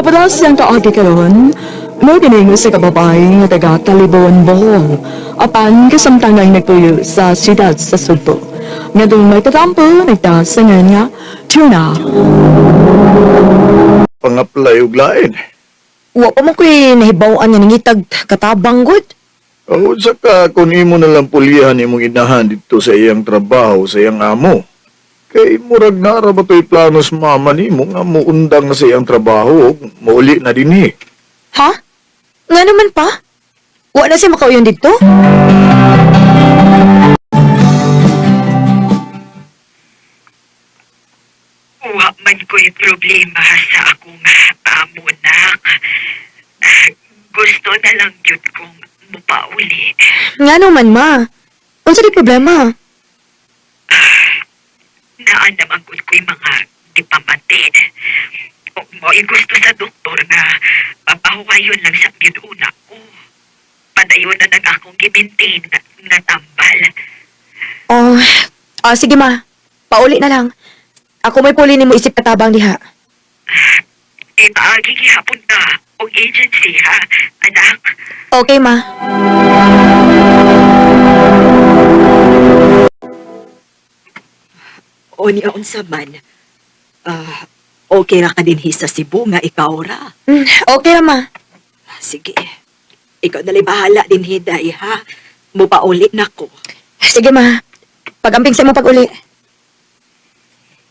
Ginapadala siyang kaagi karon, mao kining usa ka babae nga taga Talibon, Bohol, apan kasamtangang nagpuyo sa siyudad sa Sugbo. Ngadtong may tatampo, nagtaas sa ngalan nga Tuna. Pang-apply og lain. Wa pa man ko'y nahibaw-an nga nangitag katabang gud. O saka kung imo na lang pulihan imong inahan dito sa iyang trabaho, sa iyang amo. Kay murag nara ba to'y plano sa mama nimo nga muundang na sa iyang trabaho ug muuli na dinhi. Ha? Nga naman pa? Wa na siya makauyon dito? Wa man ko'y problema sa akong amo, nak. Gusto na lang yun kong mupauli. Nga naman, ma. Unsa di problema? Naan naman gud ko'y mga gipamati. O mo'y gusto sa doktor nga papahuwayon lang sa una ko. Padayon na lang akong gimintain nga tambal. Oh, ah, sige ma. Pauli na lang. Ako may puli nimo isip katabang diha. Ipaagi gihapon ka og agency ha, anak. Okay, ma. O niya unsa man. Ah, okay ra ka dinhi sa Cebu nga ikaw ra. Okay ra, ma. Sige. Ikaw nalay bahala dinhi day ha. Mupauli na ko. Sige, ma. Pag-amping sa mo pag-uli.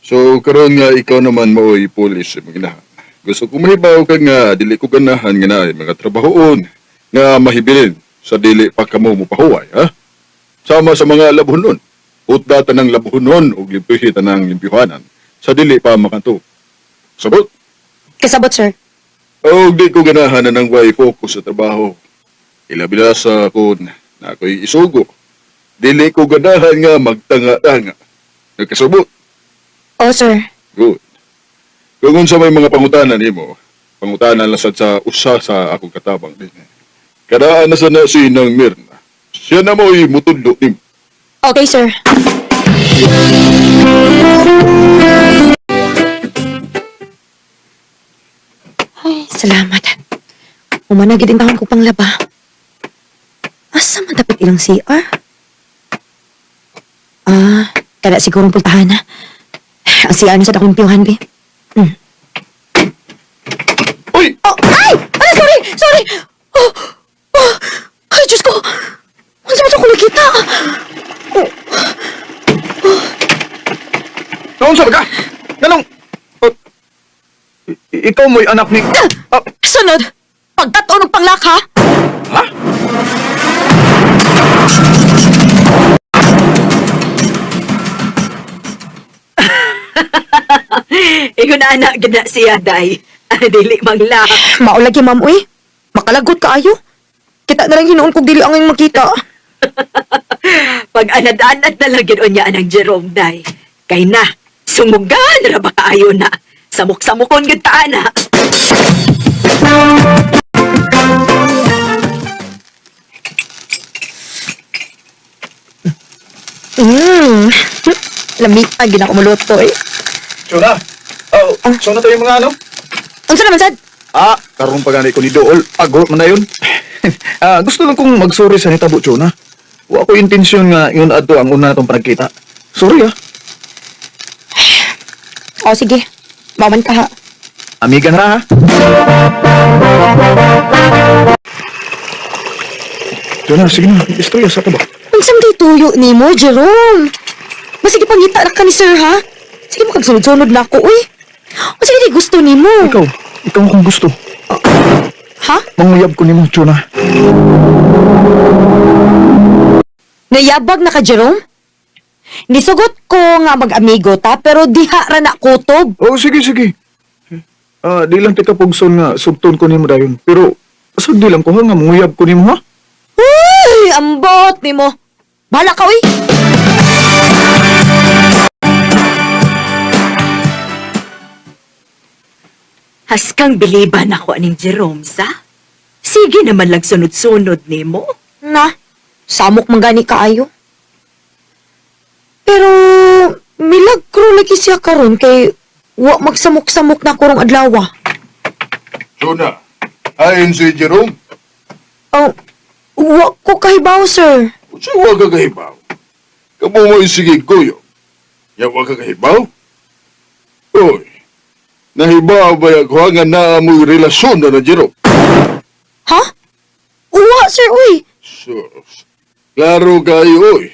So karon nga ikaw naman mao'y pulis sa mga inahan. Gusto ko mahibaw ka nga dili ko ganahan nga naay mga trabahoon nga mahibilin sa dili pa kamo mopahuway, ha? Sama sa mga labhonon. Utda tanang labhonon ug limpihi tanang limpyuhanan sa dili pa makanto. Sabot. Kasabot, sir. Og di ko ganahan na nang way focus sa trabaho. Ilabi na sa kun na ako'y isugo. Dili ko ganahan nga magtanga-tanga. Nagkasabot. Oh, sir. Good. Kung unsa may mga pangutana nimo, pangutana lang sad sa usa sa akong katabang din. Kadaan na sa na si Nang Mirna. Siya na mo'y mutudlo nimo. Okay, sir. Ay, salamat. Umana gid ang ko panglaba. Asa man dapat ilang CR? Ah, kada siguro pultahan na. Ang CR na sa dakong piyuhan, be. Uy! Oh, ay! Ay, sorry! Sorry! Oh, oh, ay, Diyos ko! Unsa man to ko nakita? Oh, Naunsa ba ka? Nganong oh, ikaw mo'y anak ni Ah, sunod! Pagkataon ng panglak, ha? ha? Ingon na anak gid na siya day. Dili mangla. Maulagi, ma'am, uy. Makalagot kaayo. Kita na lang hinuon kog dili ang iyong makita. Pag anad-anad na lang gid unya anang Jerome day. Kay na, sumugan ra ba kaayo na. Samok-samokon gid ta ana. Lamig pa, gina ko muluto, eh. Chona. Oh, so na tayo mga ano? Unsa naman, sad? Ah, karon pa gani ko ni Dool. Ago man na yun. Ah, gusto lang kong magsorry sa nitabo, Chona. Wa ko intensyon nga yun adto ang una natong panagkita. Sorry ah. O, sige. Maman ka, ha. Amiga na ra, ha. Chona, sige na. Istorya sa ba? Unsa man kay tuyo nimo, Jerome? Masige pangita ra ka ni sir, ha? Sige mo kagsunod-sunod na ako, uy. Unsa kay gusto nimo? Ikaw, ikaw ang akong gusto. Ha? Manguyab ko nimo, Chona. Nayabag na ka, Jerome? Nisugot ko nga mag-amigo ta, pero diha ra na kutob. Oh, sige, sige. Ah, di lang tika pugson nga sugton ko nimo dayon. Pero sud di lang ko ha nga manguyab ko nimo ha. Uy, ambot nimo. Bahala ka, uy. Haskang biliban ako aning Jerome sa. Sige naman lang sunod-sunod nimo. Na, samok man gani kaayo. Pero milagro lagi siya karon kay wa magsamok-samok na korong adlaw. Jonah, ayon si Jerome, Oh, wa ko kahibaw, sir. siya wa ka kahibaw. Kamo mo sige kuyo. Ya wa ka kahibaw? Oy, nahibaw ba ako nga naa mo'y relasyon na na Jerome? Ha? Wa, sir, uy. Sus, klaro kayo, oy.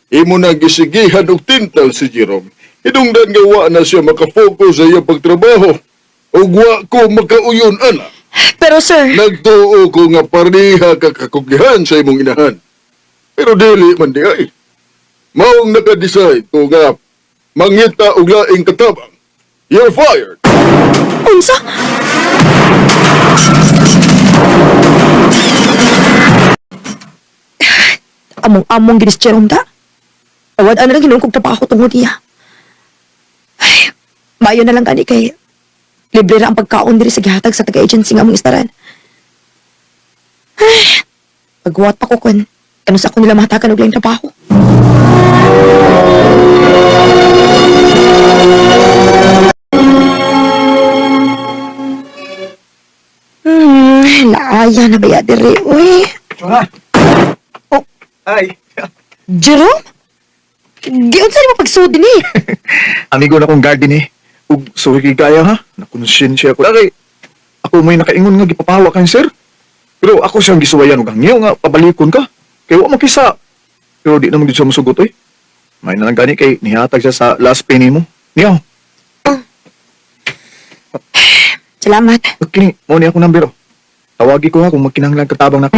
Imo na gisigihan og tintal si Jerome. Hinungdan nga wa na siya makafocus sa iyang pagtrabaho. Ug wa ko makauyon, ana. Pero, sir, Nagtuo ko nga pareha ka kakugihan sa imong inahan. Pero dili man di ay. Maong naka-decide ko nga mangita og laing katabang. You're fired. unsa? Among-among ginis Jerome ta. Awad ano lang hinuong kog trabaho tungod niya. Ay, maayo na lang gani kay libre ra ang pagkaon diri sa gihatag sa taga-agency nga among istaran. Ay, pagwat pa ko kun kanus ako nila mahatagan og laing trabaho. Laaya na ba diri, uy? Jonah! Oh. Ay! Jerome? Giunsa nimo pagsud ni? Amigo na kong garden eh. Ug sorry kay kaya ha. Nakonsensya ko. Kay ako may nakaingon nga gipapawa kay sir. Pero ako siyang gisuwayan og hangyo nga pabalikon ka. Kay wa makisa. Pero di naman gid siya mosugot oy. May na lang gani kay nihatag siya sa last penny mo. Niyaw. Salamat. Kini mo ni akong number. Oh. Tawagi ko ha kung magkinahanglan katabang na.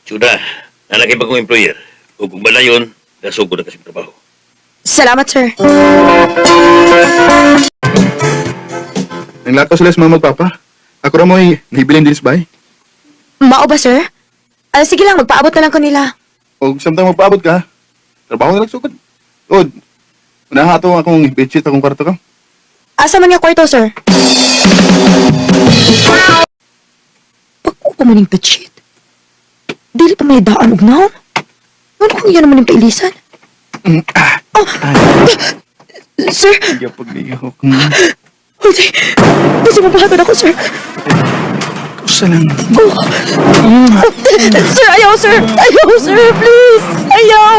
Sudah, nalaki bagong employer. O kung balayon, nasugod na kasing trabaho. Salamat, sir. Nanglakaw sila sa mga magpapa. Ako ra mo'y nahibilin din sa bahay. Mao ba, sir? Ah, sige lang, magpaabot na lang ko nila. O samtang magpaabot ka, trabaho na lang sugod. Od, unaha ato akong bedsheet akong kwarto ka. Asa man nga kwarto, sir? Pag-upo pa man yung bedsheet. Dili pa may daan og naom. Ano kung iyan naman yung pailisan? Oh, sir, Hindi paglihok. Jose, Jose, mabahagan ako, sir. Usa lang. Oh. Sir, ayaw, sir. Ayaw, sir, please. Ayaw.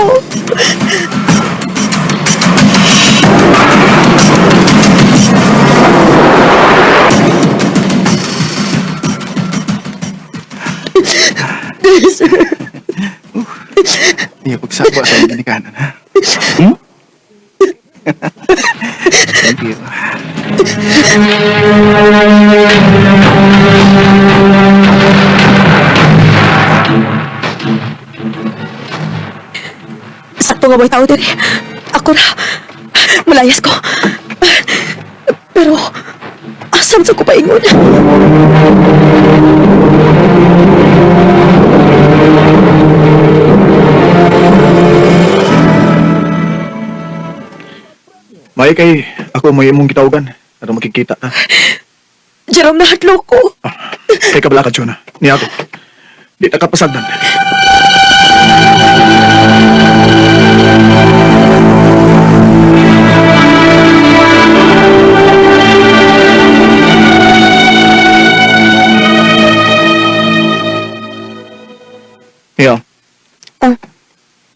Please, sir. Hindi pagsaba sa ginikanan, ha? Hmm? Thank you. Sakto nga boy tao diri. Ako ra. Malayas ko. Pero, asam sa ko paingon? May kay ako may imong gitawagan. Aron makikita ta. Jerome, nahadlok ko. Kay kabala ka, Jonah. Niya ako. Di ta kapasagdan. Niya,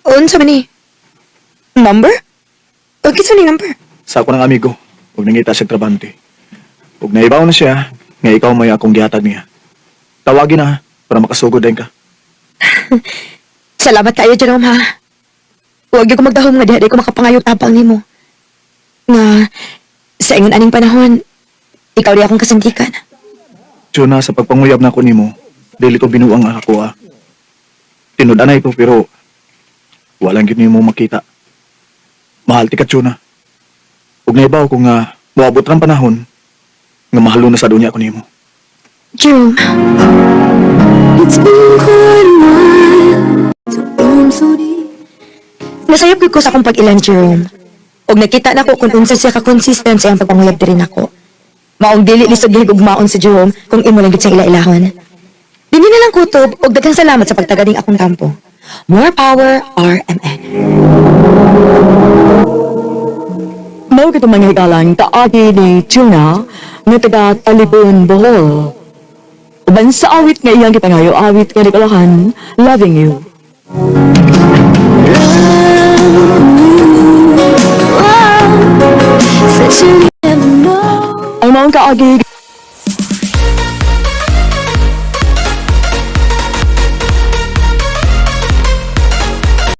Oh, unsa man ni? Number? O, kinsa ni number? sa ako ng amigo, ug nangita siya trabante. Ug naibaw na siya, nga ikaw may akong gihatag niya. Tawagin na para makasugod din ka. Salamat kayo, Jerome, ha? Huwag yung magdahom nga diha, di ko makapangayog tapang nimo. Nga, sa ingon aning panahon, ikaw di akong kasandikan. Jonah, sa pagpanguyab na ako nimo, dili ko binuang ang ako ah. Tinud-anay ko pero walang gyud nimo makita. Mahal ti ka, Jonah. Ug naibaw ko nga moabot rang panahon nga mahalo na sa dunya ko nimo. Jerome. Nasayop gyud ko sa akong pag-ilan, Jerome. Og nakita na ko kung unsa siya ka-consistent sa iyang pagpanguyab diri nako. Maong dili lisod gihigugmaon si Jerome kung imo lang gyud siyang ila-ilahon. Dini na lang kutob og daghang salamat sa pagtagading akong kampo. More power, RMN. Mao kitong mga higalang kaagi ni Tuna nga taga Talibon, Bohol. Uban sa awit nga iyang gipangayo, awit nga nikalahan, Loving You. Ang maong kaagi